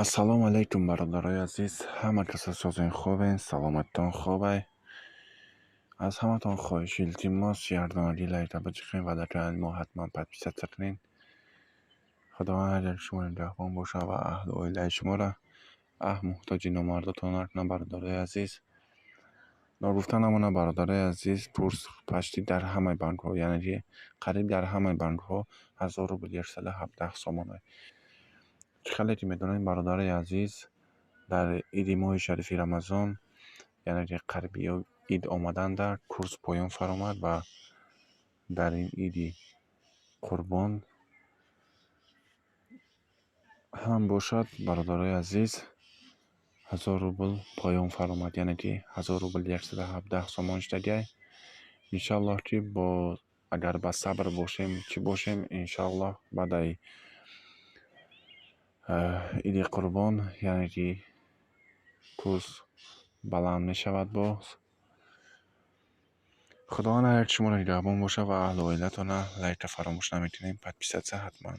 Ассалому алайкум, бародарои азиз, ҳама каса созен, хубен, саломатитон хубай. Аз ҳаматон хоҳиш, илтимос, ярдонаги лайка биҷиқен ва дар канали мо ҳатман подписаться кунед. Худованд ҳар яки шумо нигаҳбон бошад ва аҳлу оилаи шуморо муҳтоҷи номардотон накунад, бародарои азиз. Ногуфта намонад, бародарои азиз, курс почти дар ҳамаи банкҳо, яъне ки қариб дар ҳамаи банкҳо 1000 рубл 117 сомон. Чӣ хеле ки медонед, бародарои азиз, дар иди моҳи шарифи Рамазон, яъне ки қариби ид омаданда, курс поён фаромад ва дар ин иди Қурбон ҳам бошад, бародарои азиз, 1000 рубл поён фаромад, яъне ки 1000 рубл 117 сомон шудагиай. Иншоаллоҳ, ки бо агар ба сабр бошем, чӣ бошем, иншоаллоҳ, баъдаи иди Қурбон, яъне ки курс баланд мешавад боз. Худованд ҳар яки шуморо нигаҳбон бошад ва аҳлу оилатона. Лайка фаромӯш намекунем, подписаться ҳатман.